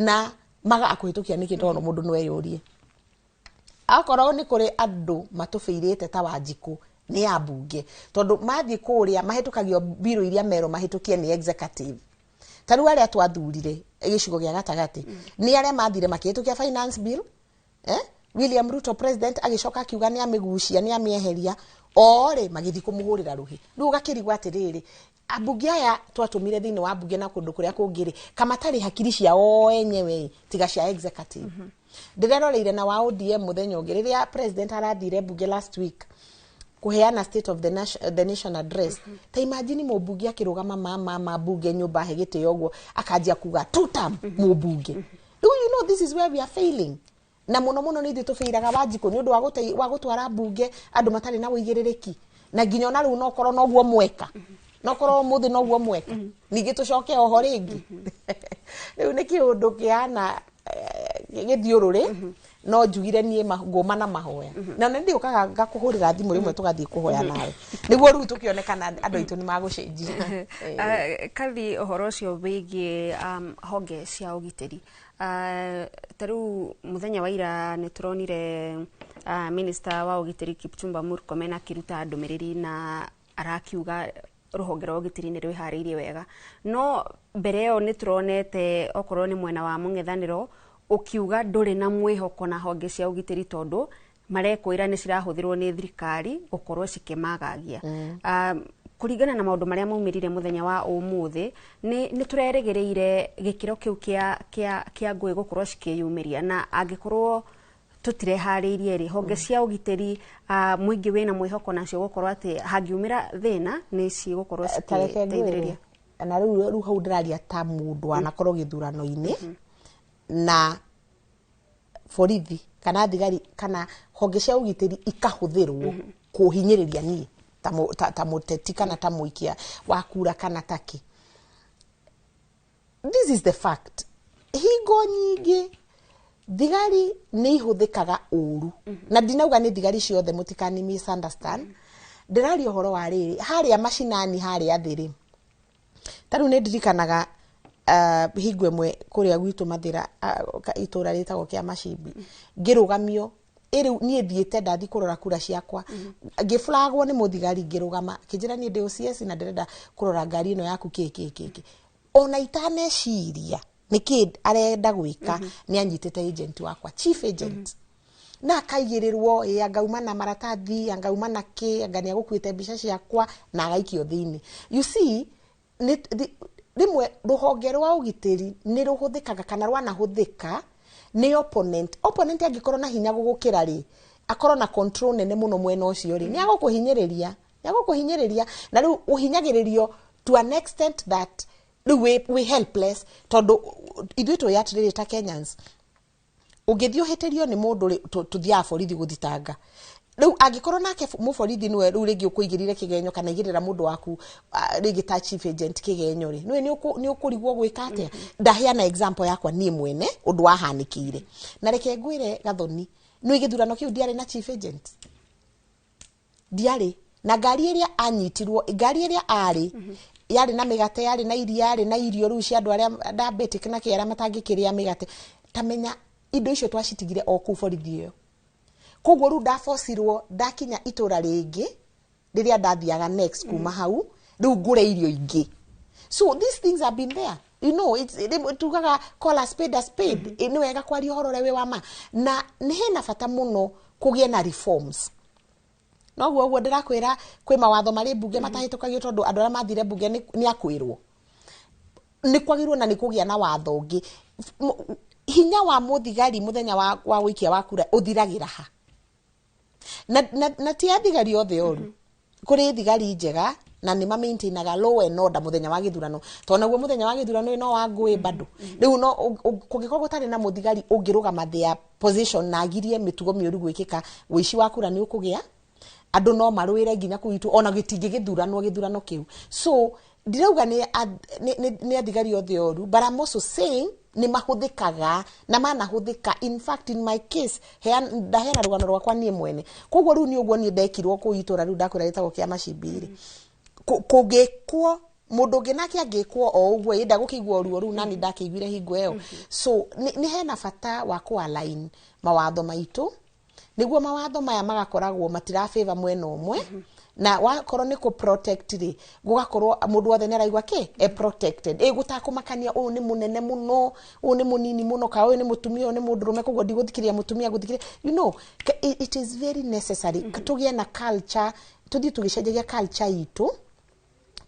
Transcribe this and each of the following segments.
Na magaga kũhĩtũkia nĩkĩ? Tondũ mũndũ no eyũrie, akorwo nĩ kũrĩ andũ matũbĩirĩte ta Wanjikũ nĩ ambunge, tondũ mathiĩ kũrĩa mahĩtũkagio mbirũ iria merwo mahĩtũkie nĩ executive. Ta rĩu arĩa twathurire gĩcigo gĩa gatagatĩ nĩ arĩa mathire makĩhĩtũkia finance bill, eh? William Ruto president agĩcoka akiuga nĩ amĩgucia, nĩ amĩeheria, o rĩ magĩthiĩ kũmũhũrĩra rũhĩ. Rĩu ũgakĩrigwo atĩrĩrĩ, ambunge aya twatũmire thĩinĩ wa mbunge na kũndũ kũrĩa kũngĩ rĩ, kamatarĩ hakiri ciao enyewe tiga cia executive? Ndĩreroreire na wa ODM mũthenya ũngĩ rĩrĩa president arathire mbunge last week kuheana state of the nation address. Ta imagine mũmbunge akĩrũgama ma mbunge nyũmba he gĩtĩo ũguo, akanjia kuga two term mũmbunge. Rĩu you know this is where we are failing, na mũno mũno nĩ ithuĩ tũbĩiraga, Wanjikũ, nĩ ũndũ wa gũtwara mbunge andũ matarĩ na ũigĩrĩrĩki. Na nginya ona rĩu nokorwo noguo mweka, nokorwo ũmũthĩ noguo mweka, ningĩ tũcoke oho rĩngĩ. Rĩu nĩ kĩũndũ kĩhana gĩthiũrũrĩ. No njugire niĩ ngũma na mahoya, na nĩ ndĩũkaga ngakũhũrĩra thimũ rĩmwe, tũgathiĩ kũhoya nawe, nĩguo rĩu tũkĩonekana andũ aitũ nĩ magũcenjia. Kathi ũhoro ũcio wĩgiĩ honge cia ũgitĩri, ta rĩu mũthenya wa ira nĩ tũronire minister wa ũgitĩri Kipchumba Murkomen akĩruta ndũmĩrĩri na arakiuga rũhonge rwa ũgitĩri nĩ rwĩharĩirie wega. No mbere ĩyo nĩ tũronete okorwo nĩ mwena wa mũng'ethanĩro ũkiuga ndũrĩ na mwĩhoko na honge cia ũgitĩri, tondũ marekwĩra nĩ cirahũthĩrwo nĩ thirikari gũkorwo cikĩmagagia. Kũringana na maũndũ marĩa maumĩrire mũthenya wa ũmũthĩ, nĩ tũrerĩgĩrĩire gĩkĩro kĩu kĩa ngũĩ gũkorwo cikĩyumĩria, na angĩkorwo tũtireharĩirie rĩ, honge cia ũgitĩri, mũingĩ wĩna mwĩhoko nacio gũkorwo atĩ hangiumĩra thĩna nĩ cigũkorwo Ta reke cikĩteithĩrĩria? Ngwĩre, na rĩu hau ndĩraria ta mũndũ wanakorwo gĩthurano-inĩ, na borithi kana thigari kana honge cia ũgitĩri ikahũthĩrwo kũhinyĩrĩria niĩ ta mũteti kana ta mũikia wa kura kana takĩ. This is the fact: hingo nyingĩ thigari nĩ ihũthĩkaga ũru, na ndinauga nĩ thigari ciothe, mũtikani misunderstand. Ndĩraria ũhoro wa rĩrĩ, harĩa macinani, harĩa thĩ rĩ, ta rĩu nĩ ndirikanaga hingo ĩmwe kũrĩa gwitũ Mathĩra, itũra rĩtagwo kĩa Macimbi, ngĩrũgamio ĩrĩu niĩ thiĩte ndathi kũrora kura ciakwa, ngĩburagwo nĩ mũthigari, ngĩrũgama, akĩnjĩra niĩ ndĩ OCS na ndĩrenda kũrora ngari ĩno yaku, kĩ kĩ kĩ kĩ. Ona itaneciria nĩkĩ arenda gwĩka, nĩ anyitĩte agent wakwa, chief agent, na akaigĩrĩrwo ĩ angauma na maratathi, angauma na kĩ, anga nĩ agũkuĩte mbica ciakwa, na agaikio thĩinĩ. You see, rĩmwe rũhonge rwa ũgitĩri nĩ rũhũthĩkaga kana rwanahũthĩka nĩ opponent. Opponent angĩkorwo na hinya gũgũkĩra rĩ, akorwo na control nene mũno mwena ũcio rĩ, nĩ agũkũhinyĩrĩria, nĩ agũkũhinyĩrĩria, na rĩu ũhinyagĩrĩrio to an extent that rĩu wĩ helpless, tondũ ithuĩ twĩ atĩrĩrĩ, ta Kenyans, ũngĩthiĩ ũhĩtĩrio nĩ mũndũ rĩ, tũthiaga borithi gũthitanga. Rĩu angĩkorwo nake mũborithi nĩwe rĩu rĩngĩ ũkũigĩrĩre kĩgenyo kana igĩrĩra mũndũ waku, rĩngĩ ta chief agent kĩgenyo rĩ, nĩwe nĩ ũkũrigwo gwĩka atĩa. Ndaheana example yakwa niĩ mwene, ũndũ wahanĩkĩire, na reke ngwĩre, Gathoni, nĩ gĩthurano kĩu ndiarĩ na chief agent, ndiarĩ na ngari ĩrĩa anyitirwo, ngari ĩrĩa arĩ yarĩ na mĩgate, yarĩ na iria, yarĩ na irio rĩu cia andũ arĩa diabetic na kĩ, arĩa matangĩkĩrĩa mĩgate. Ta menya indo icio twacitigire o kũu borithi ĩyo. Koguo rĩu ndabocirwo ndakinya itũra rĩngĩ rĩrĩa ndathiaga next kuma hau, rĩu ngũre irio ingĩ. So these things have been there. It's rĩmwe tugaga call a spade a spade. Nĩ wega kwaria ũhoro ũrĩa wĩ wa ma, na nĩ hena bata mũno kũgĩe na reforms. Noguo ũguo ndĩrakwĩra, kwĩ mawatho marĩ mbunge matahĩtũkagio tondũ andũ arĩa mathire mbunge nĩ akwĩrwo nĩ kwagĩrĩirwo na nĩ kũgĩa na watho ũngĩ. Hinya wa mũthigari mũthenya wa wĩikia wa kura ũthiragĩra ha? Na ti athigari othe oru, kũrĩ thigari njega na nĩ mamaintainaga law and order mũthenya wa gĩthurano, tondũ naguo mũthenya wa gĩthurano no wa ngũĩ bado. Rĩu no kũngĩkorwo gũtarĩ na mũthigari ũngĩrũgama their position na agirie mĩtugo mĩũru gwĩkĩka, wĩici wa kura nĩ ũkũgĩa, andũ no marũĩre nginya kũu itu ona gĩtingĩgĩthuranwo gĩthurano kĩu. So ndirauga nĩ athigari othe oru, but I'm also saying nĩ mahũthĩkaga na manahũthĩka. In fact, in my case, ndaheana rũgano rwakwa niĩ mwene. Koguo rĩu nĩ ũguo niĩ ndekirwo kũu itũra rĩu ndakwĩra rĩtagwo kĩa Macimbi rĩ, kũngĩkwo Mũndũ ũngĩ nake angĩkwo o ũguo ĩ ndagũkĩigua ruo rũu nani ndakĩiguire hingo ĩyo. So nĩ hena bata wa kũ-align mawatho maitũ, nĩguo mawatho maya magakoragwo matira favor mwena ũmwe, na wakorwo nĩ kũ protect rĩ, gũgakorwo mũndũ wothe nĩ araigua kĩ e protected, ĩ gũtakũmakania ũyũ nĩ mũnene mũno, ũyũ nĩ mũnini mũno, kana ũyũ nĩ mũtumia, ũyũ nĩ mũndũrũme, koguo ndigũthikĩrĩria mũtumia ngũthikĩrĩria. It is very necessary tũgĩe na culture, tũthiĩ tũgĩcenjagia culture itũ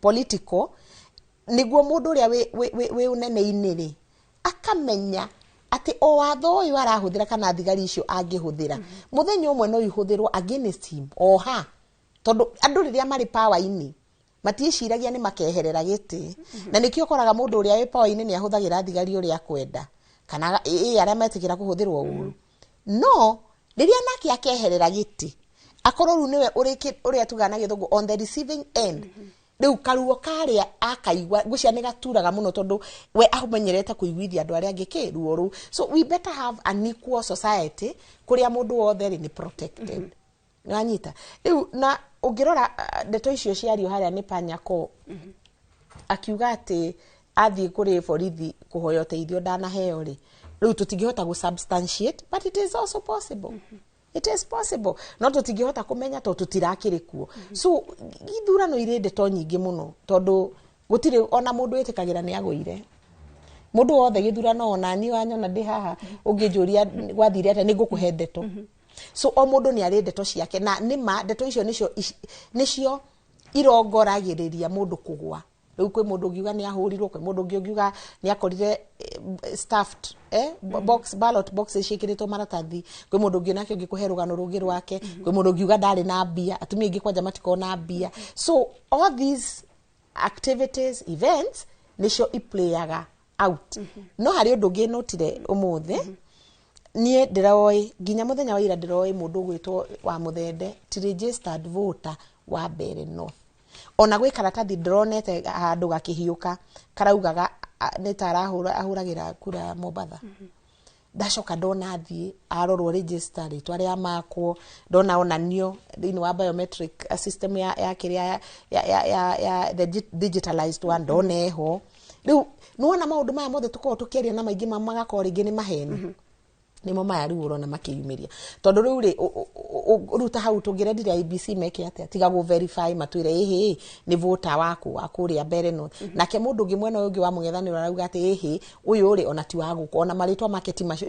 political, nĩguo mũndũ ũrĩa wĩ ũnene-inĩ rĩ akamenya atĩ o watho ũyũ arahũthĩra kana thigari icio angĩhũthĩra mũthenya ũmwe no ihũthĩrwo against him oha, tondũ andũ rĩrĩa marĩ power-inĩ matiĩciragia nĩ makeherera gĩtĩ. Na nĩkĩo ũkoraga mũndũ ũrĩa wĩ power-inĩ nĩ ahũthagĩra thigari ũrĩa akwenda, kana ĩ arĩa metĩkĩra kũhũthĩrwo ũru. No rĩrĩa nake akeherera gĩtĩ, akorwo rĩu nĩwe ũrĩa tugaga na Gĩthũngũ on the receiving end, rĩu karuo karĩa akaigua ngwĩciria nĩ gaturaga mũno, tondũ we amenyerete kũiguithia andũ arĩa angĩ kĩ ruo rũu. So we better have an equal society kũrĩa mũndũ wothe rĩ nĩ protected. Nĩwanyita? Rĩu na ũngĩrora ndeto icio ciario harĩa nĩ Panyako, akiuga atĩ athiĩ kũrĩ borithi kũhoya ũteithio ndanaheo rĩ, rĩu tũtingĩhota gũ substantiate, but it is also possible. It is possible, no tũtingĩhota kũmenya tondũ tũtirakĩrĩ kuo. So ithurano irĩ ndeto nyingĩ mũno, tondũ gũtirĩ ona mũndũ wĩtĩkagĩra nĩ agũire. Mũndũ wothe gĩthurano, ona niĩ wanyona ndĩ haha, ũngĩnjũria gwathire atĩa, nĩ ngũkũhe ndeto. So o mũndũ nĩ arĩ ndeto ciake, na nĩma ndeto icio nĩcio irongoragĩrĩria mũndũ kũgwa. Rĩu kwĩ mũndũ ũngiuga nĩ ahũrirwo, kwĩ mũndũ ũngĩ ũngiuga nĩ akorire stuffed box, ballot boxes ciĩkĩrĩtwo maratathi, kwĩ mũndũ ũngĩ nake ũngĩkũhe rũgano rũngĩ rwake, kwĩ mũndũ ũngiuga ndarĩ na mbia, atumia aingĩ kwanja matikoragwo na mbia. So all these activities, events, nĩcio iplayaga out. No harĩ ũndũ ũngĩ notire ũmũthĩ, niĩ ndĩroĩ nginya mũthenya wa ira ndĩroĩ mũndũ ũgwĩtwo wa Mũthende ti registered voter wa Mbere North. Ona gwĩ karatathi ndĩronete handũ gakĩhiũka karaugaga nĩ ta arahũra ahũragĩra kura Mombatha. Ndacoka ndona athiĩ arorwo register, rĩtwa rĩa makwo, ndona onanio thĩinĩ wa biometric system ya kĩrĩa ya the digitalized one, ndona eho. Rĩu nĩwona maũndũ maya mothe tũkoragwo tũkĩaria na maingĩ mamo magakorwo rĩngĩ nĩ maheni, nĩmo maya rĩu ũrona makĩyumĩria, tondũ rĩu rĩ rĩu ta hau tũngĩrendire IEBC meke atĩa tiga gũ verify, matwĩre ĩhĩ nĩ voter waku wa kũrĩa Mbere North? Nake mũndũ ũngĩ mwena ũyũ ũngĩ wa mũng'ethanĩro arauga atĩ ĩhĩ ũyũ rĩ ona ti wa gũkũ, ona marĩtwa make ti macio.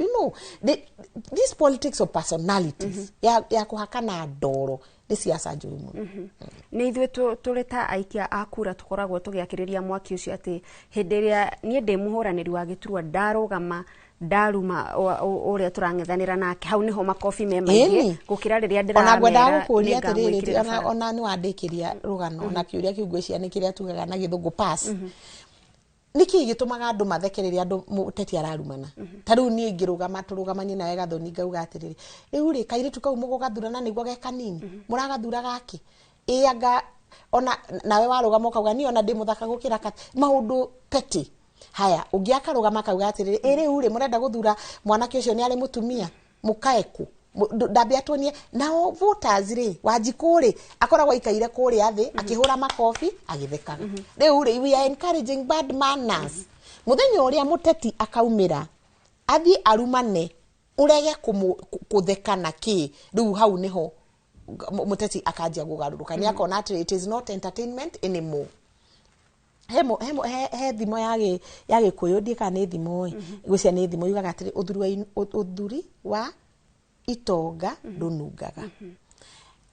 This politics of personalities ya kũhakana ndoro nĩ siasa njũru mũno. Nĩ ithuĩ tũrĩ ta aikia a kura tũkoragwo tũgĩakĩrĩria mwaki ũcio, atĩ hĩndĩ ĩrĩa niĩ ndĩ mũhũranĩri wa gĩturwa ndarũgama ndaruma ũrĩa tũrang'ethanĩra nake, hau nĩho makobi me maingĩ gũkĩra rĩrĩa Ona ngwendaga ndĩramera gũkũria atĩrĩrĩ, nĩngamwĩkĩrĩra bara. Ona nĩ wandĩkĩria rũgano na kĩũria kĩu ngwĩciria nĩ kĩrĩa tugaga na Gĩthũngũ pass. Nĩkĩ gĩtũmaga andũ matheke rĩrĩa andũ mũteti ararumana? Ta rĩu niĩ ingĩrũgama tũrũgamanie nawe Gathoni, ngauga atĩrĩrĩ, rĩu rĩ kairĩtu kau mũgũgathurana nĩguo ge kanini mũragathura gakĩ ĩ anga ona nawe warũgama ũkauga niĩ ona ndĩ mũthaka gũkĩra kati, maũndũ petty. Haya, ũngĩ akarũgama akauga atĩrĩrĩ, ĩ rĩu rĩ mũrenda gũthura mwanake ũcio nĩ arĩ mũtumia mũkae kũ. Ndambe atuonie nao voters rĩ, Wanjikũ rĩ akoragwo aikaire kũrĩa thĩ akĩhũra makobi agĩthekaga. Rĩu rĩ we are encouraging bad manners. Mũthenya ũrĩa mũteti akaumĩra athiĩ arumane, ũrege kũtheka na kĩ, rĩu hau nĩho mũteti akanjia kũgarũrũka, nĩ akona atĩ it is not entertainment anymore. He thimo ya Gĩkũyũ, ndiĩ kana nĩ thimo ĩ, ngwĩciria nĩ thimo yugaga atĩrĩ, ũthuri wa itonga ndũnungaga.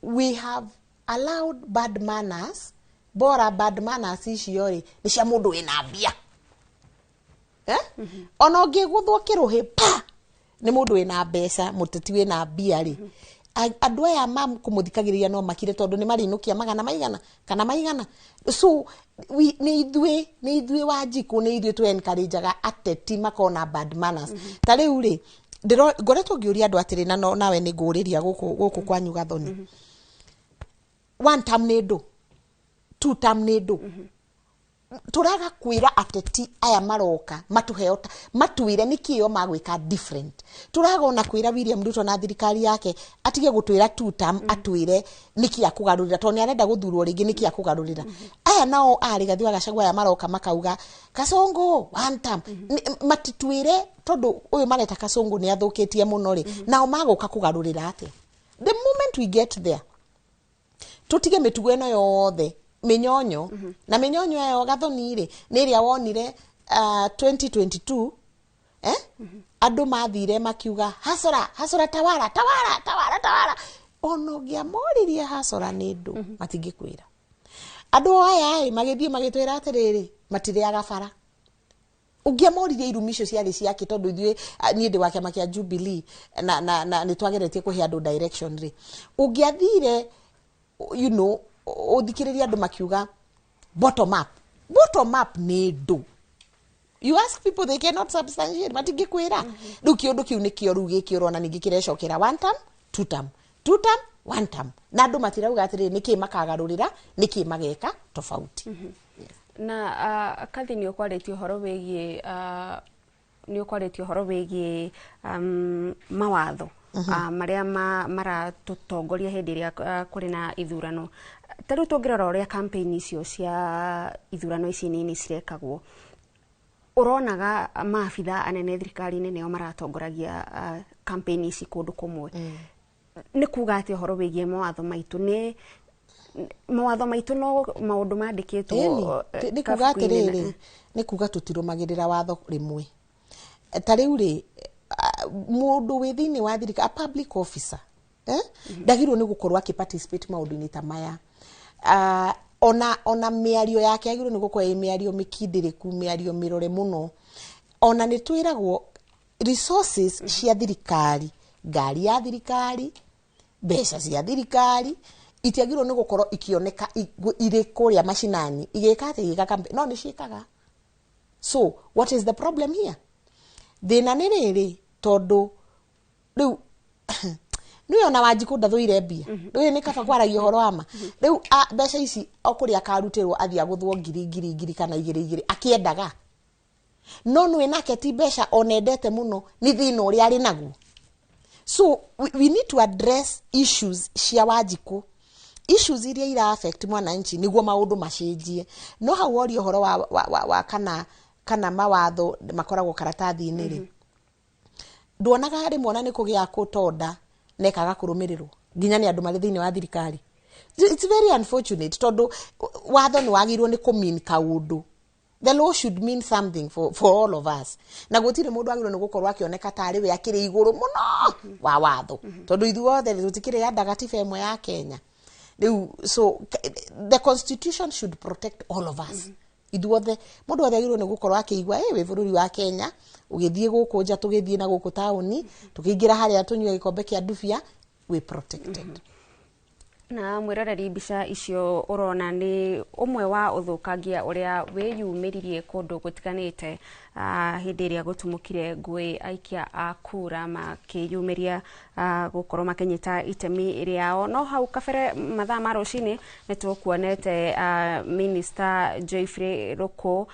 We have allowed bad manners. Bora bad manners icio rĩ nĩ cia mũndũ wĩna mbia, eh? Ona ũngĩgũthwo kĩrũhĩ pa nĩ mũndũ wĩna mbeca, mũteti wĩna mbia rĩ, andũ aya ma kũmũthikagĩrĩria no makire, tondũ nĩ marĩinũkia magana maigana kana maigana. So nĩ ithuĩ Wanjikũ, nĩ ithuĩ tũ encourageaga ateti makorwo na bad manners. Ta rĩu rĩ ngoretwo ngĩũria andũ atĩrĩ, na nawe nĩ ngũrĩria gũkũ kwanyu Gathoni, one term nĩ ndũ, two term nĩ ndũ? Tũraga kwĩra ateti aya maroka matũhe matwĩre nĩkĩo magwĩka different. Tũraga ona kwĩra William Ruto na thirikari yake atige gũtwĩra two term, atwĩre nĩkĩ akũgarũrĩra, tondũ nĩ arenda gũthurwo rĩngĩ, nĩkĩ akũgarũrĩra. Aya Aya nao a Rigathi wa Gachagua aya maroka makauga Kasongo one term. Matitwire tondu uyu mareta Kasongo ni athukitie muno ri, nao maguka kugarurira atia? The moment we get there, tutige mitugo ĩno yothe minyonyo na minyonyo ĩyo Gathoni rĩ, nĩ ĩrĩa wonire 2022, eh? Andũ mathire makiuga hasora hasora, tawara tawara tawara tawara. Ona ũngĩamoririe hasora nĩ ndũ, matingĩkwĩra. Andũ aya ĩ magĩthiĩ magĩtwĩra atĩrĩrĩ, matirĩaga bara. Ũngĩamoririe irumi icio ciarĩ ciake, tondũ ithuĩ niĩ ndĩ wa kĩama kĩa Jubilee na nĩ twageretie kũhe andũ direction rĩ, ũngĩathire ũthikĩrĩrie andũ makiuga bottom up, bottom up nĩ ndũ. You ask people, they cannot substantiate, matingĩkwĩra. Rĩu kĩũndũ kĩu nĩkĩo rĩu gĩkĩ ũrona ningĩ kĩrecokera, one term, two term, two term, one term, na andũ matirauga atĩrĩrĩ, nĩkĩ makagarũrĩra, nĩkĩ mageka tofauti. Na Kathi, nĩ ũkwarĩtie ũhoro wĩgiĩ nĩ ũkwarĩtie ũhoro wĩgiĩ mawatho marĩa maratũtongoria hĩndĩ ĩrĩa kũrĩ na ithurano. Ta rĩu tũngĩrora ũrĩa campaign icio cia ithurano ici nini cirekagwo, ũronaga maabitha anene thirikari-inĩ nĩo maratongoragia campaign ici kũndũ kũmwe. Nĩ kuga atĩ ũhoro wĩgiĩ mawatho maitũ, nĩ mawatho maitũ no maũndũ mandĩkĩtwo Ĩni, nĩ kuga kabuku-inĩ atĩrĩrĩ, nĩ kuga tũtirũmagĩrĩra watho rĩmwe. Ta rĩu rĩ, mũndũ wĩ thĩinĩ wa thirikari, a public officer, eh? Ndagĩrĩirwo nĩ gũkorwo akĩ participate maũndũ-inĩ ta maya. Ona mĩario yake yagĩrĩirwo nĩ gũkorwo ĩ mĩario mĩkindĩrĩku, mĩario mĩrore mũno. Ona nĩ twĩragwo resources cia thirikari, ngari ya thirikari, mbeca cia thirikari itiagĩrĩirwo nĩ gũkorwo ikĩoneka irĩ kũrĩa macinani igĩka atĩ, igĩka campaign. No nĩ ciĩkaga. So what is the problem here? Thĩna nĩ rĩrĩ, tondũ rĩu nĩwe ona Wanjikũ ndathũire mbia. Rĩu nĩ kaba kwaragia ũhoro wa ma. Rĩu mbeca ici o kũrĩa akarutĩrwo athiĩ agũthwo ngiri ngiri ngiri kana igĩrĩ igĩrĩ akĩendaga, no nĩwe nake ti mbeca onendete mũno, nĩ thĩna ũrĩa arĩ naguo. So we need to address issues cia Wanjikũ, issues iria ira affect mwananchi, nĩguo maũndũ macenjie. No hau woria ũhoro wa kana mawatho makoragwo karatathi-inĩ rĩ, nduonaga rĩmwe ona nĩ kũgĩa kũtonda na ĩkaga kũrũmĩrĩrwo nginya nĩ andũ marĩ thĩinĩ wa thirikari. It's very unfortunate, tondũ watho nĩ wagĩrĩirwo nĩ kũmean kaũndũ. The law should mean something for all of us, na gũtirĩ mũndũ agĩrĩirwo nĩ gũkorwo akĩoneka tarĩ we akĩrĩ igũrũ mũno wa watho, tondũ ithuothe tũtikĩrĩ anda gatiba ĩmwe ya Kenya rĩu. So the constitution should protect all of us, ithuothe. Mũndũ wothe agĩrĩirwo nĩ gũkorwo akĩigua ĩ wĩ bũrũri wa Kenya, ũgĩthiĩ gũkũ nja, tũgĩthiĩ na gũkũ taũni, tũkĩingĩra harĩa tũnyue gĩkombe kĩa ndubia, wĩ protected. Na mwĩroreri, mbica icio ũrona nĩ ũmwe wa ũthũkangia ũrĩa wĩyumĩririe kũndũ gũtiganĩte hĩndĩ ĩrĩa gũtumũkire ngũĩ, aikia a kura makĩyumĩria gũkorwo makĩnyita itemi rĩao. No hau kabere mathaa ma rũcinĩ nĩ tũkuonete Minister Geoffrey Ruku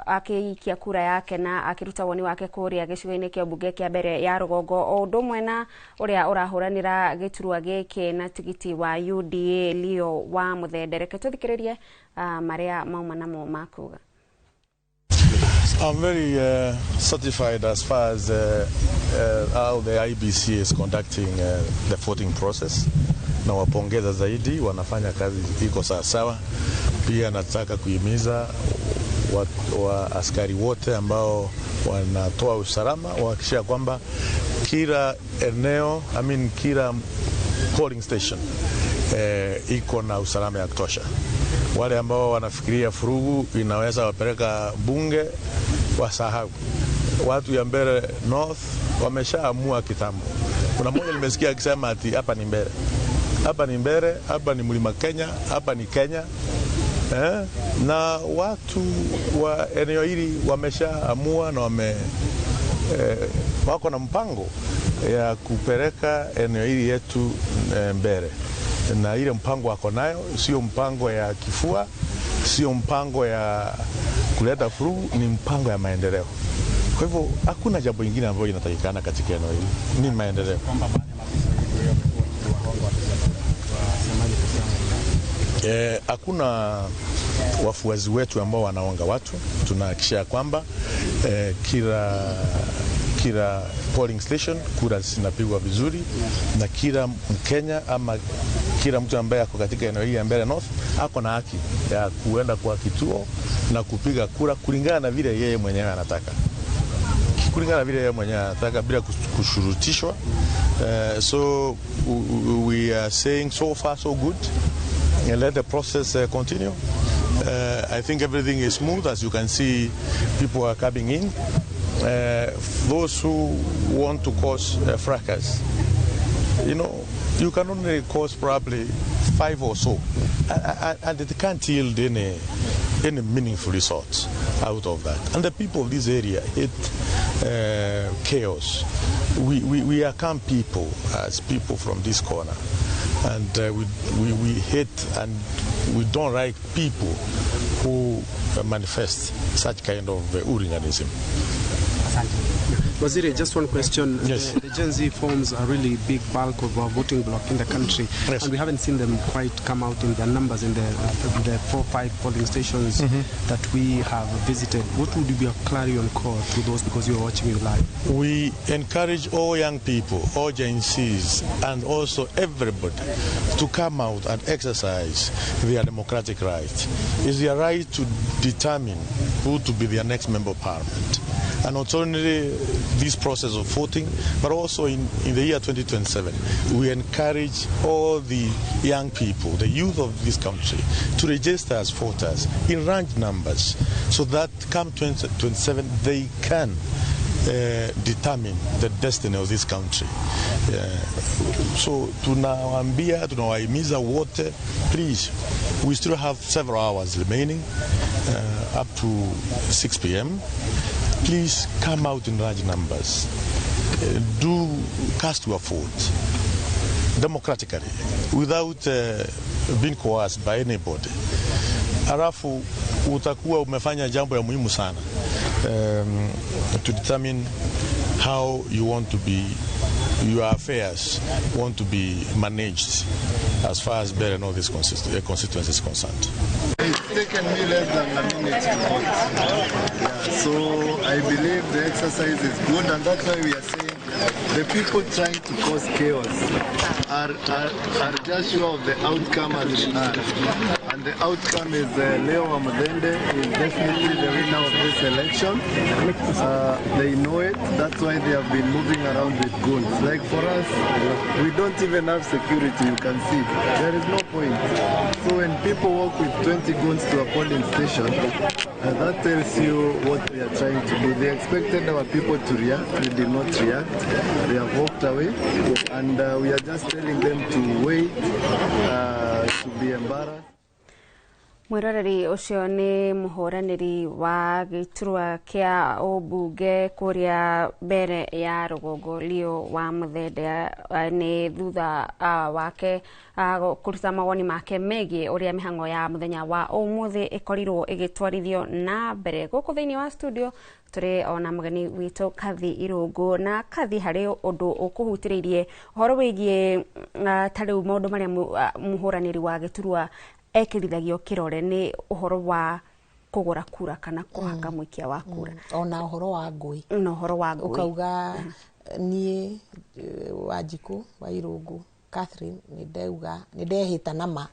akĩikia kura yake na akĩruta woni wake kũrĩa gĩcigo-inĩ kĩa mbunge kĩa mbere ya rũgongo, o ũndũ ũmwe na ũrĩa ũrahũranĩra gĩturwa gĩkĩ na tigiti wa UDA, Leo wa Muthende. Reke tũthikĩrĩrie marĩa mauma namo makuga. I'm very satisfied as far as how the IEBC is conducting the voting process. Na wapongeza zaidi, wanafanya kazi iko sawasawa. Pia nataka kuhimiza wa askari wote ambao wanatoa usalama wahakikisha kwamba kila eneo, I mean, kila polling station iko na usalama ya kutosha. Wale ambao wanafikiria furugu inaweza wapeleka bunge wasahau. Watu ya Mbeere North wameshaamua kitambo. Kuna mmoja nimesikia akisema ati hapa ni Mbeere, hapa ni Mbeere, hapa ni Mlima Kenya, hapa ni Kenya. Eh? Na watu wa eneo hili wameshaamua na wako na mpango ya kupeleka eneo hili yetu mbele, na ile mpango wako nayo sio mpango ya kifua, sio mpango ya kuleta furugu, ni mpango ya maendeleo. Kwa hivyo hakuna jambo ingine ambayo inatakikana katika eneo hili, ni maendeleo. Kwamba baadhi ya maafisa wa UDA wamekuwa wakiwahonga wapiga kura, wasemaje kuhusiana na hilo? Hakuna wafuasi wetu ambao wanaonga watu. Tunahakikisha kwamba kila polling station kura zinapigwa vizuri, na kila Mkenya ama kila mtu ambaye ako katika eneo hili ya Mbeere North ako na haki ya kuenda kwa kituo na kupiga kura kulingana na vile yeye mwenyewe anataka, kulingana na vile yeye mwenyewe anataka bila kushurutishwa. So we are saying so far so good and let the process continue. I think everything is smooth. As you can see, people are coming in. Those who want to cause fracas, you can only cause probably five or so, and it can't yield any meaningful results out of that. And the people of this area hate chaos. We are calm people as people from this corner, and we hate and we don't like people who manifest such kind of hooliganism. Waziri, just one question. Yes. The Gen Z forms a really big bulk of our voting bloc in the country, and we haven't seen them quite come out in their numbers in the 4, 5 polling stations that we have visited. What would be a clarion call to those, because you are watching you live? We encourage all young people, all Gen Zs, and also everybody to come out and exercise their democratic right. It's their right to determine who to be their next member of parliament. And not only this process of voting, but also in the year 2027, we encourage all the young people, the youth of this country, to register as voters in large numbers so that come 2027 they can determine the destiny of this country. So tunawaambia, tunawahimiza wote, please, we still have several hours remaining, up to 6 p.m. Please come out in large numbers. Do cast your vote democratically without being coerced by anybody. Halafu utakuwa umefanya jambo ya muhimu sana to determine how you want to be, your affairs want to be managed as far as Mbeere North constituency is concerned. It's taken me less than a minute to vote. Yeah, so I believe the exercise is good, and that's why we are saying the people trying to cause chaos are just sure of the outcome as they are. And the outcome is Leo Wamuthende is definitely the winner of this election. They know it. That's why they have been moving around with guns. Like for us, we don't even have security, you can see. There is no point. So when people walk with 20 guns to a polling station, that tells you what they are trying to do. They expected our people to react. We did not react. They have walked away. And we are just telling them to wait, to be embarrassed. Mwiroreri, ũcio nĩ mũhũranĩri wa gĩturwa kĩa ũmbunge kũrĩa Mbere ya Rũgongo, Leo wa Muthende, nĩ thutha wake kũruta mawoni make megiĩ ũrĩa mĩhang'o ya mũthenya wa ũmũthĩ ĩkorirwo ĩgĩtwarithio na mbere. Gũkũ thĩinĩ wa studio tũrĩ ona mũgeni witũ Kathi Irũngũ. Na Kathi, harĩ ũndũ ũkũhutĩrĩirie ũhoro wĩgiĩ ta rĩu maũndũ marĩa mũhũranĩri wa gĩturwa ekĩrithagio kĩrore nĩ ũhoro wa kũgũra kura kana kũhaka mũikia wa kura. Ona ũhoro wa ngũĩ. Na ũhoro wa ngũĩ. Ũkauga niĩ Wanjikũ wa Irũngũ Catherine nĩ ndauga, nĩ ndehĩta na ma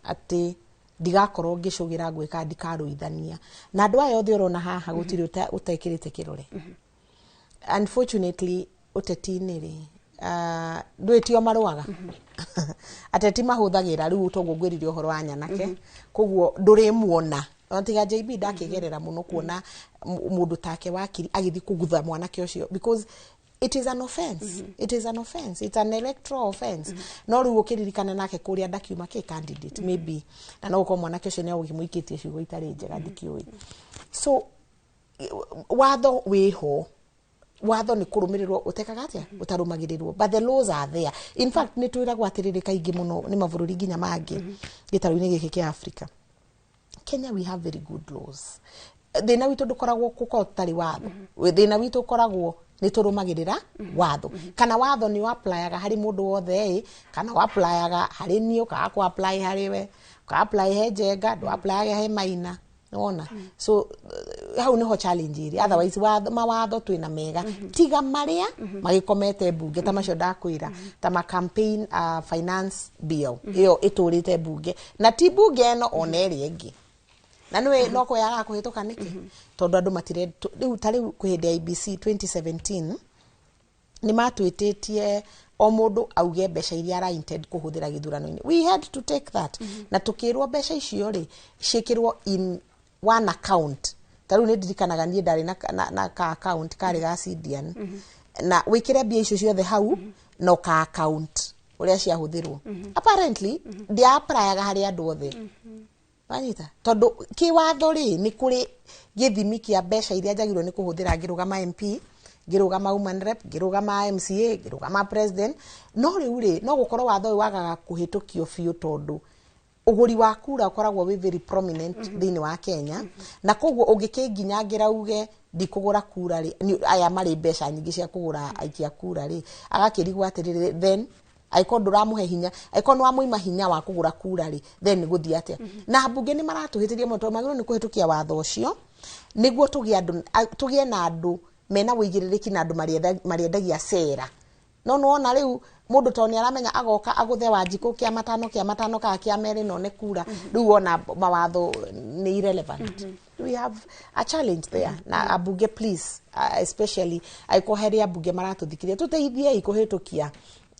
atĩ ndigakorwo ngĩcũgĩra ngũĩ kana ndikarũithania na andũ aya othe ũrona haha, gũtirĩ ũtekĩrĩte kĩrore. Unfortunately, ũteti-inĩ rĩ, ndũĩ tio marũaga, ateti mahũthagĩra rĩu toguo ngwĩrire ũhoro wa nyanake, koguo ndũrĩmuona ona tiga JB ndakĩgerera mũno kuona mũndũ take wakiri agĩthiĩ kũgutha mwanake ũcio, because it is an offense. It is an offense, it's an electoral offense. No rĩu ũkĩririkana nake kũrĩa ndakiuma kĩ candidate maybe, na no gũkorwo mwanake ũcio nĩ agũkĩmũikĩtie ciugo itarĩ njega, ndikĩũĩ. So watho wĩho, watho nĩ kũrũmĩrĩrwo, ũtekaga atĩa ũtarũmagĩrĩrwo, but the laws are there. In fact, nĩ twĩragwo atĩrĩrĩ kaingĩ mũno nĩ mabũrũri nginya mangĩ gĩtarũ-inĩ gĩkĩ kĩa Africa, Kenya, we have very good laws. Thĩna witũ ndũkoragwo gũkorwo tũtarĩ watho, thĩna witũ ũkoragwo nĩ tũrũmagĩrĩra watho kana watho nĩ applyaga harĩ mũndũ wothe ĩ, kana applyaga harĩ niĩ, ũkaga kũ apply harĩ we. Ndũka apply he Njenga, ndũ apply he Maina, nĩwona? So hau niho challenge ĩrĩ. Otherwise watho, mawatho twĩna mega, tiga marĩa magĩkomete mbunge ta macio ndakwĩra, ta ma campaign finance bill ĩyo ĩtũrĩte mbunge, na ti mbunge ĩno ona ĩrĩa ĩngĩ, na nĩwe no kwĩyaga kũhĩtũka nĩkĩ, tondũ andũ matire rĩu ta rĩu kwĩ hĩndĩ ya IEBC 2017 nĩ matwĩtĩtie o mũndũ auge mbeca iria ara intend kũhũthĩra gĩthurano-inĩ. We had to take that na tũkĩrwo mbeca icio rĩ ciĩkĩrwo in one account. Ta rĩu nĩ ndirikanaga niĩ ndarĩ na ka account karĩ ga Sidian, na wĩkĩre mbia icio ciothe hau no ka account ũrĩa ciahũthĩrwo. Apparently ndiaapplyaga harĩ andũ othe, wanyita? Tondũ kĩwatho rĩ, nĩ kũrĩ gĩthimi kĩa mbeca iria njagĩrĩirwo nĩ kũhũthĩra ngĩrũgama MP, ngĩrũgama woman rep, ngĩrũgama MCA, ngĩrũgama president. No rĩu rĩ, no gũkorwo watho ũyũ wagaga kũhĩtũkio biũ tondũ ũgũri wa kura ũkoragwo wĩ very prominent thĩinĩ wa Kenya, na koguo ũngĩkĩnginyangĩra uge ndikũgũra kura rĩ, aya marĩ mbeca nyingĩ cia kũgũra aikia kura rĩ, agakĩrigwo atĩrĩrĩ, then angĩkorwo ndũramũhe hinya, angĩkorwo nĩ wamũima hinya wa kũgũra kura rĩ, then gũthiĩ atĩa? Na mbunge nĩ maratũhĩtĩria mũno tondũ magĩrĩirwo nĩ kũhĩtũkia watho ũcio nĩguo tũgĩe andũ tũgĩe na andũ mena ũigĩrĩrĩki na andũ marĩendagia cera. No nĩwona rĩu mũndũ tondũ nĩ aramenya agoka agũthe Wanjikũ kĩa matano, kĩa matano kana kĩa merĩ, none kura. Rĩu wona mawatho nĩ irrelevant. We have a challenge there. Na ambunge, please, especially angĩkorwo harĩ ambunge maratũthikĩrĩria, tũteithiei kũhĩtũkia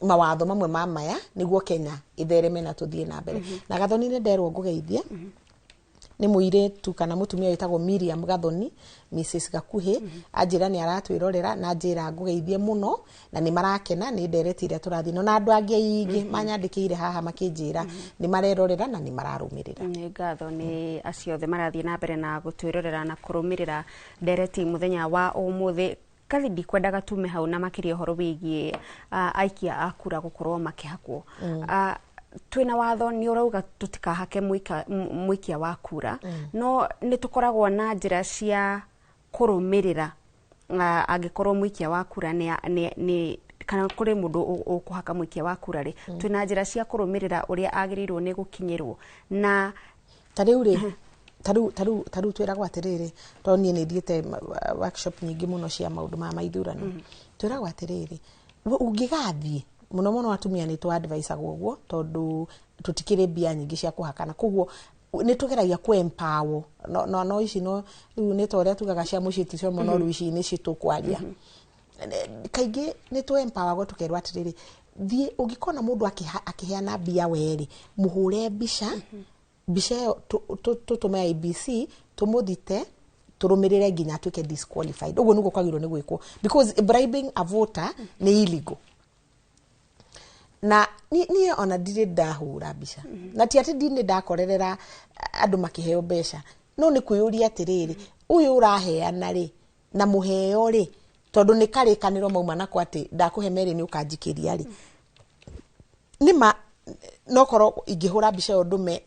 mawatho mamwe ma maya nĩguo Kenya ĩthereme na tũthiĩ na mbere. Na Gathoni, nĩ nderwo ngũgeithie nĩ mũirĩtu kana mũtumia wĩtagwo Miriam Gathoni, Mrs Gakuhĩ. Anjĩra nĩ aratwĩrorera na njĩra ngũgeithie mũno na nĩ marakena nĩ ndereti ĩrĩa tũrathiĩ no na andũ angĩ aingĩ manyandĩkĩire haha makĩnjĩra nĩ marerorera na nĩ mararũmĩrĩra. Nĩ ngatho nĩ acio othe marathiĩ na mbere na gũtwĩrorera na kũrũmĩrĩra ndereti mũthenya wa ũmũthĩ. Kathi, ndikwendaga tume hau na makĩria ũhoro wĩgiĩ aikia a kura gũkorwo makĩhakwo. Twĩna watho nĩ ũrauga tũtikahake mũikia wa kura, no nĩ tũkoragwo na njĩra cia kũrũmĩrĩra angĩkorwo mũikia wa kura nĩ kana kũrĩ mũndũ ũkũhaka mũikia wa kura rĩ, twĩna njĩra cia kũrũmĩrĩra ũrĩa agĩrĩirwo nĩ gũkinyĩrwo na Ta rĩu rĩ, ta rĩu twĩragwo atĩrĩrĩ, tondũ niĩ nĩ thiĩte workshop nyingĩ mũno cia maũndũ ma maithurano, twĩragwo atĩrĩrĩ, ũngĩgathiĩ mũno mũno atumia nĩ tũ-advisagwo ũguo tondũ tũtikĩrĩ mbia nyingĩ cia kũhakana, koguo nĩ tũgeragia kũ empower no ici no rĩu nĩ ta ũrĩa tugaga cia mũciĩ ti cio mũno. Rĩu ici nĩcio tũkwaria. Kaingĩ nĩ tũ empoweragwo tũkerwo atĩrĩrĩ, thiĩ ũngĩkona mũndũ akĩheana mbia werĩ, mũhũre mbica, mbica ĩyo tũtũme IEBC, tũmũthite, tũrũmĩrĩre nginya atuĩke disqualified. Ũguo nĩguo kwagĩrĩirwo nĩ gwĩkwo, because bribing a voter nĩ illegal. Na niĩ ona ndirĩ ndahũra mbica, na ti atĩ ndinĩ ndakorerera andũ makĩheo mbeca, no nĩ kwĩyũria atĩrĩrĩ, ũyũ ũraheana rĩ na mũheo rĩ, tondũ nĩ karĩkanĩro mauma nako atĩ ndakũhe merĩ nĩ ũkanjikĩria rĩ, nĩma nokorwo ingĩhũra mbica ĩyo ndũme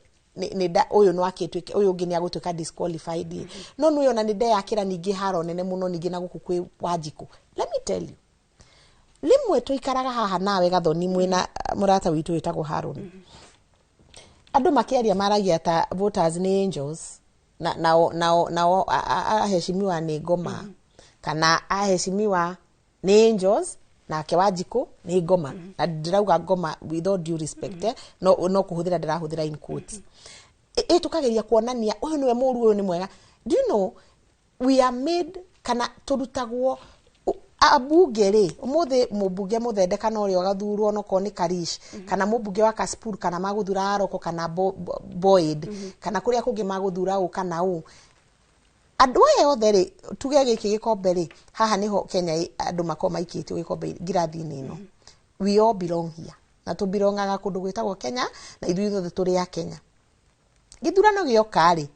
ũyũ no akĩtuĩke ũyũ ũngĩ nĩ agũtuĩka disqualified ĩ. No nĩ ona nĩ ndeyakĩra ningĩ haro nene mũno ningĩ na gũkũ kwĩ Wanjikũ. Let me tell you, rĩmwe tũikaraga haha nawe Gathoni mwĩna mũrata witũ wĩtagwo Haron, andũ makĩaria maragia ta voters nĩ angels na nao aheshimiwa nĩ ngoma, kana aheshimiwa nĩ angels nake Wanjikũ nĩ ngoma. Na ndĩrauga ngoma with all due respect, no kũhũthĩra ndĩrahũthĩra in quotes. Ĩ tũkageria kuonania ũyũ nĩwe mũru, ũyũ nĩ mwega. Do you know we are made, kana tũrutagwo ambunge rĩ, ũmũthĩ mũmbunge mũthende kana ũrĩa ũgathurwo onokorwo nĩ Karish kana mũmbunge wa Kasipul kana magũthura Aroko kana Boyd kana kũrĩa kũngĩ magũthura ũ kana ũ, andũ aya othe rĩ, tuge gĩkĩ gĩkombe rĩ, haha nĩho Kenya andũ makorwo maikĩtio gĩkombe ngirathi-inĩ ĩno. We all belong here na tũbilongaga kũndũ gwĩtagwo Kenya, na ithuĩ ithuothe tũrĩ a Kenya. Gĩthurano gĩoka rĩ,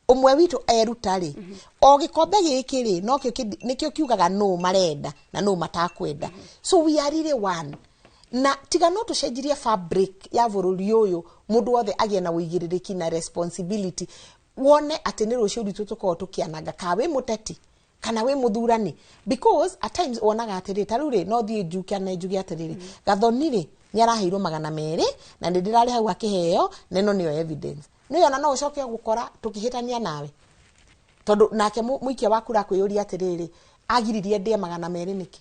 ũmwe witũ eruta rĩ, o gĩkombe gĩkĩ rĩ, nokĩo nĩkĩo kiugaga nũ marenda na nũ matakwenda. So we are really one, na tiga no tũcenjirie fabric ya bũrũri ũyũ, mũndũ wothe agĩe na ũigĩrĩrĩki na responsibility, wone atĩ nĩ rũciũ rwitũ tũkorwo tũkĩananga, ka wĩ mũteti. Kana wĩ mũthurani, because at times wonaga atĩrĩ, ta rĩu rĩ, no thiĩ njuke na njuge atĩrĩrĩ, Gathoni rĩ, nĩ araheirwo 200 na nĩ ndĩrarĩ hau akĩheo, na ĩno nĩyo evidence. Nĩ ona no ũcoke gũkora tũkĩhĩtania nawe, tondũ nake mũikia wa kura akwĩyũria atĩrĩrĩ, agiririe ndĩe 200 nĩkĩ?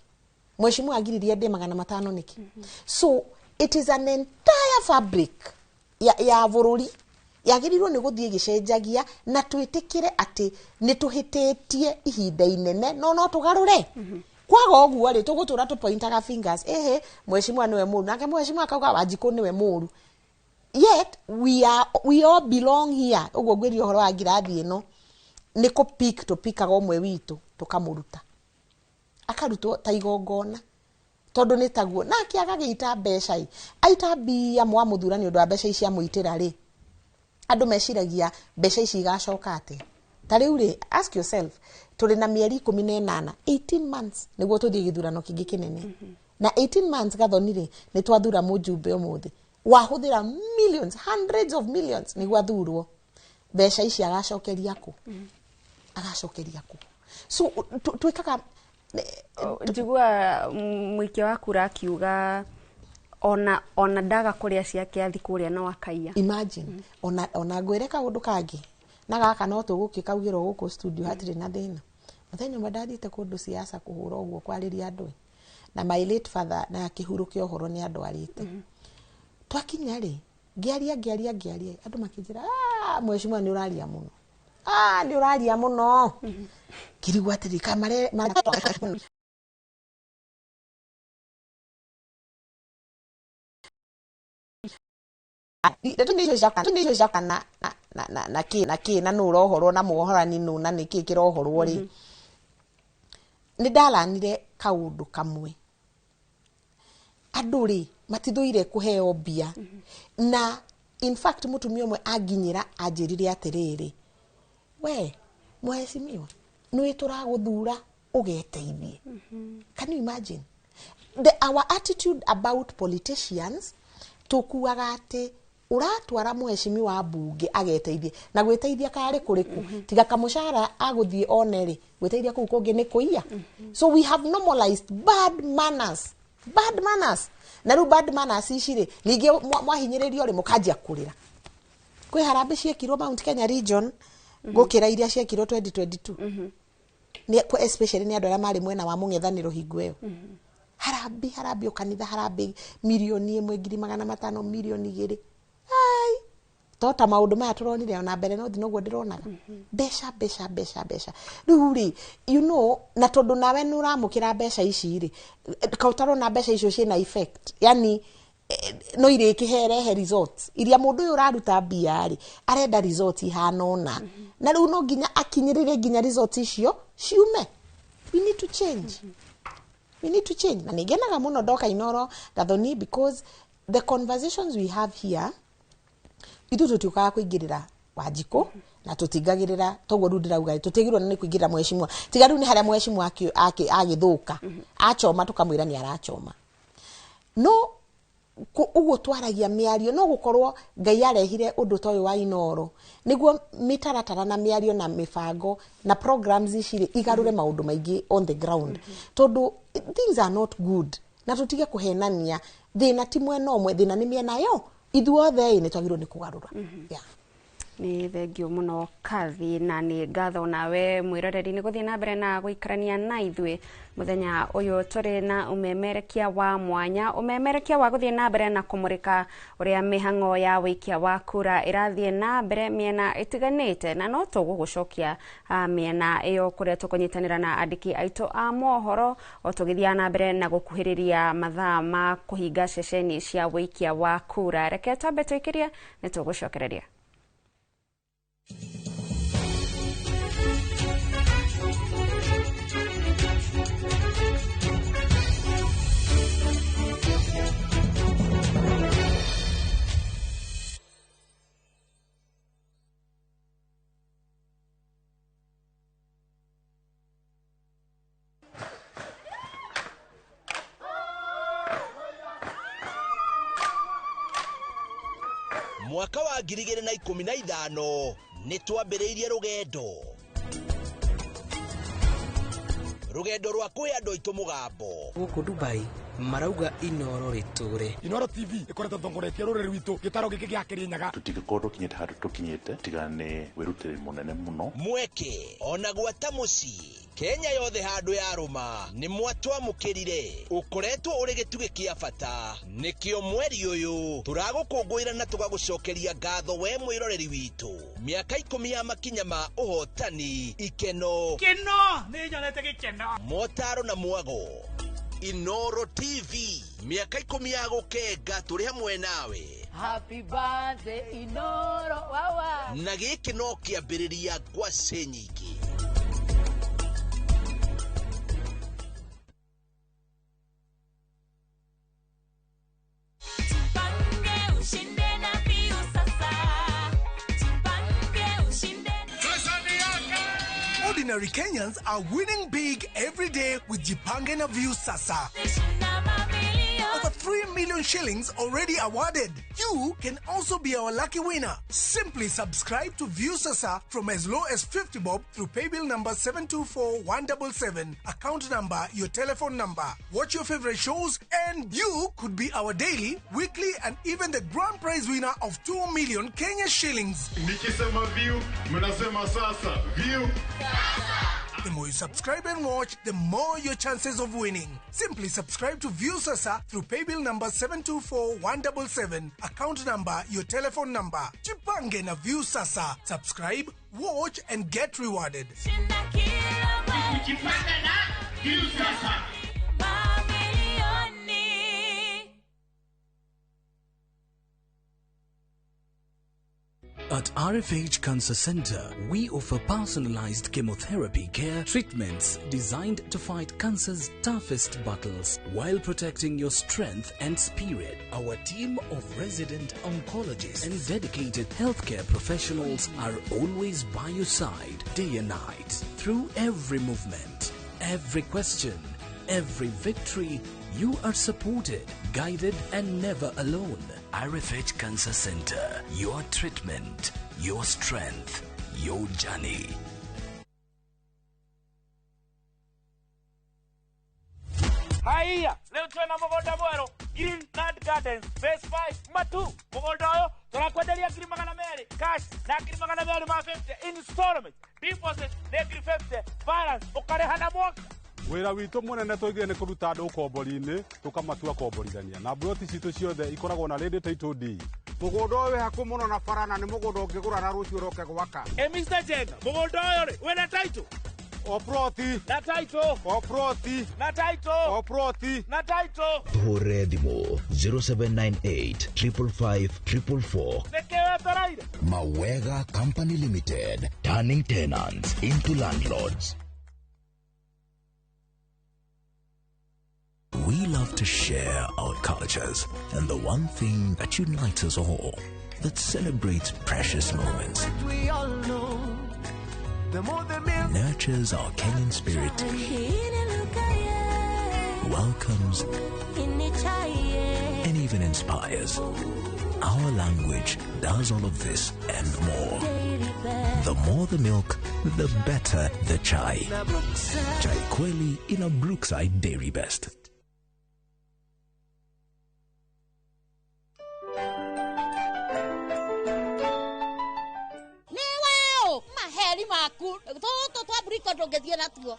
Mheshimiwa agiririe ndĩe 500 nĩkĩ? So it is an entire fabric ya bũrũri yagĩrĩirwo nĩ gũthiĩ ĩgĩcenjagia, na twĩtĩkĩre atĩ nĩ tũhĩtĩtie ihinda inene, no tũgarũre. Kwaga ũguo rĩ, tũgũtũra tũpointaga fingers, ehe, mheshimiwa nĩwe mũru, nake mheshimiwa akauga Wanjikũ nĩwe mũru, yet we all belong here. Ũguo ngwĩrire ũhoro wa ngirathi ĩno, nĩ kũpick tũpikaga ũmwe witũ tũkamũruta, akarutwo ta igongona, tondũ nĩ taguo. Nake agagĩita mbeca ĩ, aita mbia mwamũthura nĩ ũndũ wa mbeca ici amũitĩra rĩ, andũ meciragia mbeca ici igacoka atĩa? Ta rĩu rĩ, ask yourself, tũrĩ na mĩeri 18, 18 months nĩguo tũthiĩ gĩthurano kĩngĩ kĩnene. Na 18 months, Gathoni rĩ, nĩ twathura mũjumbe ũmũthĩ wahũthĩra millions, hundreds of millions nĩguo athurwo. Mbeca ici agacokeria kũ? Agacokeria kũ? So twĩkaga Njigua mũikia wa kura akiuga ona ndaga kũrĩa ciake athi kũrĩa no akaiya. Imagine. Ona ngwĩre kaũndũ kangĩ, na gaka no tũgũkĩkaugĩrwo gũkũ studio, hatirĩ na thĩna. Mũthenya ũmwe ndathiĩte kũndũ siasa kũhũra ũguo kwarĩria andũ, na my late father na akĩhurũkia ũhoro nĩ andwarĩte. Twakinya rĩ, ngĩaria ngĩaria ngĩaria, andũ makĩnjĩra, "Ah, mheshimiwa, nĩ ũraria mũno, ah, nĩ ũraria mũno." Ngĩrigwo atĩrĩ, kamare ndeto nĩ icio cia na kĩ na kĩ, na nũ ũrohorwo na muohorani nũ, na nĩ kĩ kĩrohorwo rĩ. Nĩ ndaranire kaũndũ kamwe, andũ rĩ matithũire kũheo mbia, na in fact mũtumia ũmwe anginyĩra anjĩrire atĩrĩrĩ, "We mheshimiwa, nĩ tũragũthura ũgeteithie." Can you imagine our attitude about politicians? Tũkuaga atĩ ũratwara mheshimiwa mbunge ageteithie, na gwĩteithia karĩ kũrĩkũ? Tiga kamũcara agũthiĩ one rĩ, gwĩteithia kũu kũngĩ nĩ kũiya. So we have normalized bad manners, bad manners. Na rĩu bad manners ici rĩ, ningĩ mwahinyĩrĩrio rĩ, mũkanjia kũrĩra. Kwĩ harambĩ ciekirwo Mount Kenya region gũkĩra iria ciekirwo 2022, nĩ especially nĩ andũ arĩa marĩ mwena wa mũng'ethanĩro hingo ĩyo. Harambĩ, harambĩ o kanitha, harambĩ 1,500,000, 500,000, 2 mirioni. Ai, to ta maũndũ maya tũronire ona mbere, no noguo ndĩronaga mbeca, mbeca, mbeca, mbeca. Rĩu rĩ, na tondũ nawe nĩ ũramũkĩra mbeca ici rĩ, ka ũtarona mbeca icio ciĩna effect, yani no irĩkĩherehe results iria mũndũ ũyũ ũraruta mbia rĩ arenda results ihana ũna, na rĩu no nginya akinyĩrĩre nginya results icio ciume. We need to change, we need to change. Na nĩngenaga mũno ndoka Inoro, Gathoni, because the conversations we have here, ithuĩ tũtiũkaga kũingĩrĩra Wanjikũ na tũtingagĩrĩra toguo. Rĩu ndĩrauga tũtiagĩrĩirwo nĩ kũingĩrĩra mheshimiwa, tiga rĩu nĩ harĩa mheshimiwa agĩthũka, achoma, tũkamwĩra nĩ arachoma. No ũguo twaragia mĩario, no gũkorwo Ngai arehire ũndũ ta ũyũ wa Inoro nĩguo mĩtaratara na mĩario na mĩbango na programs ici rĩ igarũre maũndũ maingĩ on the ground, tondũ things are not good. Na tũtige kũhenania, thĩna ti mwena ũmwe, thĩna nĩ mĩena yo ithuothe ĩ, nĩ twagĩrĩirwo nĩ kũgarũra, yeah. Nĩ thengio mũno Kathi, na nĩ ngatho nawe mwĩroreri nĩ gũthiĩ na mbere na gũikarania na ithuĩ mũthenya ũyũ. Tũrĩ na ũmemerekia wa mwanya, ũmemerekia wa gũthiĩ na mbere na kũmũrĩka ũrĩa mĩhang'o ya wĩikia wa kura ĩrathiĩ na mbere mĩena ĩtiganĩte, na no tũgũgũcokia mĩena ĩyo kũrĩa tũkũnyitanĩra na andĩki aitũ a mohoro o tũgĩthiaga na mbere na gũkuhĩrĩria mathaa ma kũhinga ceceni cia wĩikia wa kura. Reke twambe tũikĩrie, nĩ tũgũcokereria. Mwaka wa 2015 nĩ twambĩrĩirie rũgendo. Rũgendo rwa kũhe andũ aitũ mũgambo. Gũkũ Dubai marauga Inoro rĩtũre. Inoro TV ĩkoretwo ĩtongoretie rũrĩrĩ rwitũ gĩtaro gĩkĩ gĩa Kĩrĩnyaga. Tũtingĩkorwo tũkinyĩte handũ tũkinyĩte tiga nĩ wĩrutĩri mũnene mũno. Mweke ona gwata mũciĩ Kenya yothe handũ ya rũma nĩ mwatwamũkĩrire. Ũkoretwo ũrĩ gĩtugĩ kĩa bata, nĩkĩo mweri ũyũ tũragũkũngũĩra na tũgagũcokeria ngatho we mwĩroreri witũ. Mĩaka 10 ya makinya ma ũhotani, ikeno, keno nĩ nyonete gĩkeno, motaro na mwago. Inoro TV, mĩaka 10 ya gũkenga tũrĩ hamwe nawe. Happy birthday Inoro wawa. Na gĩkĩ no kĩambĩrĩria ngwacĩ nyingĩ. Ordinary Kenyans are winning big every day with Jipange na Viusasa. Over 3 million shillings already awarded. You can also be our lucky winner. Simply subscribe to Viusasa from as low as 50 bob through paybill number 724177, account number, your telephone number. Watch your favorite shows and you could be our daily, weekly and even the grand prize winner of 2 million Kenya shillings. Nikisema view, mnasema sasa. View. The more you subscribe and watch, the more your chances of winning. Simply subscribe to Viusasa through paybill number 724177, account number, your telephone number. Jipange na Viusasa. Subscribe, watch and get rewarded. Jipange na Viusasa. At RFH Cancer Center, we offer personalized chemotherapy care treatments designed to fight cancer's toughest battles while protecting your strength and spirit. Our team of resident oncologists and dedicated healthcare professionals are always by your side, day and night, through every movement, every question, every victory. You are supported, guided, and never alone. RFH Cancer Center, your treatment, your strength, your journey. Haiya, leo twena mũgũnda mwerũ, Green Nut Gardens, Phase 5, Matu. Mũgũnda ũyũ tũrakwenderia 200,000 cash na 250,000 installment. Deposit nĩ 50,000, balance ũkarĩha na mwaka. Wĩra witũ mũnene tũigire nĩ kũruta andũ ũkombori-inĩ tũkamatua komborithania na mburoti citũ ciothe ikoragwo na ready title deed. Mũgũnda ũyũ wĩ hakuhĩ mũno na bara na nĩ mũgũnda ũngĩgũra na rũciũ ũroke gwaka. Ĩ Mr. Jenga, mũgũnda ũyũ rĩ wĩna title? O ploti. Na title. O ploti. Na title. O ploti. Na title. Tũhũre thimũ 0798 555 444. Nĩkĩ wetereire? Mawega Company Limited, turning tenants into landlords. We love to share our cultures and the one thing that unites us all, that celebrates precious moments, we all know, the more the nurtures our Kenyan spirit, welcomes, and even inspires. Our language does all of this and more. The more the milk, the better the chai. Chai Kweli in a Brookside Dairy Best. Maheri maku tũtũ twa mburiko ndũngĩthiĩ natuo.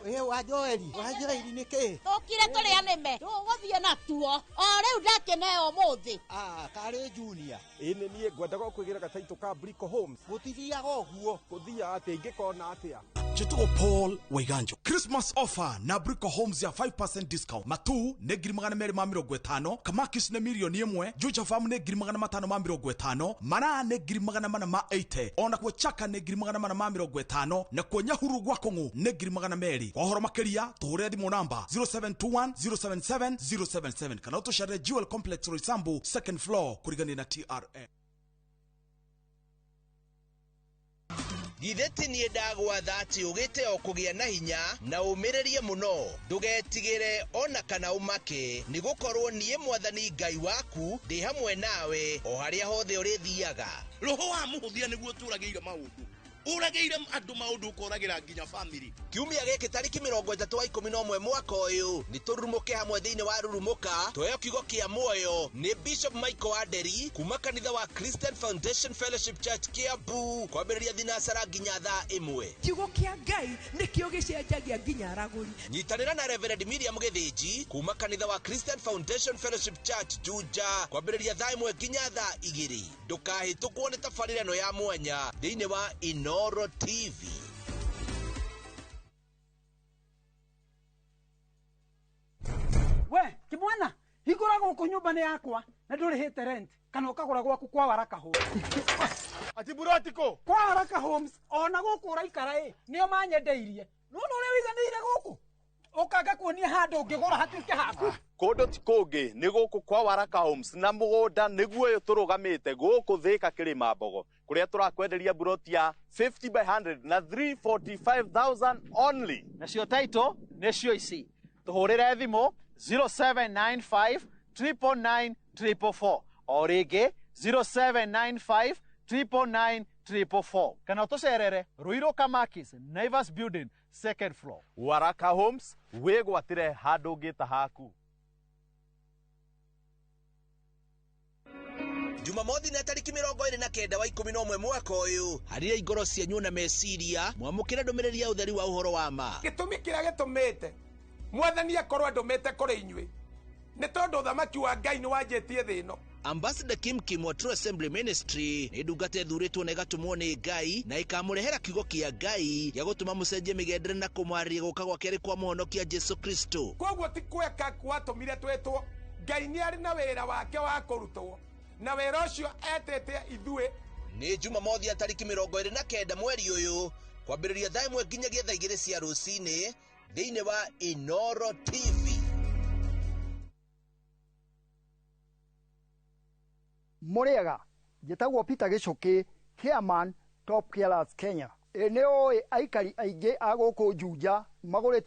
Ĩ wa Joeli, wa Joeli nĩ kĩ? Tũkire tũrĩa nĩme tũgũthiĩ natuo o rĩu ndakĩneo ũmũthĩ. Ah, karĩ Junior. Ĩ nĩ niĩ ngwendaga kwĩgĩra gataitũ ka Brico Homes. Gũtithiaga ũguo. Gũthiaga atĩa ingĩkona atĩa? Chitugo Paul Waiganjo. Christmas offer na Brico Homes ya 5% discount. Matu nĩ 250,000, Kamakis nĩ 1,000,000, Juja Farm nĩ 550,000, Mara nĩ 480,000, ona kuo Chaka nĩ 450,000, na kuo Nyahuru gwa Kong'u nĩ 200,000. Kwa ũhoro makĩria tũhũrĩre thimũ namba 0721 077 077 kana ũtũcerere Jewel Complex Roysambu second floor kũrigania na TRM. Githĩ ti niĩ ndagwatha atĩ ũgĩte o kũgĩa na hinya na ũmĩrĩrie mũno, ndũgetigĩre ona kana ũmake, nĩ gũkorwo niĩ Mwathani Ngai waku ndĩ hamwe nawe o harĩa hothe ũrĩthiaga. Roho wa mũhũthia nĩguo tũragĩire maũndũ. Ũragĩire andũ maũndũ ũkoragĩra nginya family. Kiumia gĩkĩ tarĩki 31 wa 11 mwaka ũyũ nĩ tũrurumũke hamwe thĩinĩ wa Rurumũka toyo kiugo kĩa muoyo nĩ Bishop Michael Aderi kuma kanitha wa Christian Foundation Fellowship Church Kiambu kwambĩrĩria thinacara nginya thaa 1. Kiugo kĩa Ngai nĩkĩo gĩcenjagia nginya aragũri. Nyitanĩra na Reverend Miriam Gĩthĩnji kuma kanitha wa Christian Foundation Fellowship Church Juja kwambĩrĩria thaa 1 nginya thaa 2. Ndũkahĩtũkwo nĩ tabarĩra ĩno ya mwanya thĩinĩ wa Inoro TV. We kimwana, hingũra gũkũ nyũmba nĩ yakwa na ndũrĩhĩte rent kana ũkagũra gwaku kwa Waraka Homes. Ati buroti kũ? Kwa Waraka Homes ona gũkũ ũraikara ĩ nĩo manyendeirie. Nĩwona ũrĩa ũiganĩire gũkũ? Ũkanga kuonia handũ ũngĩgũra hatuĩke haku. Kũndũ ti kũngĩ nĩ gũkũ kwa Waraka Homes na mũgũnda nĩguo ũyũ tũrũgamĩte gũkũ Thĩka Kĩrĩma Mbogo kũrĩa tũrakwenderia buroti ya 50 by 100 na 345,000 only. Nacio title nĩcio ici. Tũhũrĩre thimũ 0795 999 444 o rĩngĩ 0795 999 444 kana ũtũcerere Ruiru Kamakis Naivas Building second floor. Waraka Homes wĩgwatĩre handũ ũngĩta haku. Jumamothi na tariki 29 wa 11 mwaka ũyũ harĩa ingoro cianyu na meciria mwamũkĩre ndũmĩrĩri ya ũtheri wa ũhoro wa ma. Gĩtũmi kĩrĩa gĩtũmĩte mwathani akorwo andũmĩte kũrĩ inyuĩ nĩ tondũ ũthamaki wa Ngai nĩ wanjĩtie thĩ ĩno. Ambassador Kim Kim wa True Assembly Ministry nĩ ndungata ĩthurĩtwo na ĩgatũmwo nĩ Ngai na ĩkamũrehera kiugo kĩa Ngai gĩa gũtũma mũcenjie mĩgendere na kũmwarĩria gũka gwa kerĩ kwa mũhonokia Jesu Kristo. Koguo ti kweka gwatũmire twĩtwo Ngai nĩ arĩ na wĩra wake wa kũrutwo na wĩra ũcio etĩte ithuĩ. Nĩ Jumamothi ya tariki 29 mweri ũyũ kwambĩrĩria thaa 1 nginyagia thaa 2 cia rũcinĩ thĩinĩ wa Inoro TV. Mũrĩega, njĩtagwo Peter Gĩcũkĩ, chairman Top Carers Kenya. Ĩ nĩ ũĩ aikari aingĩ a gũkũ Juja magũrĩte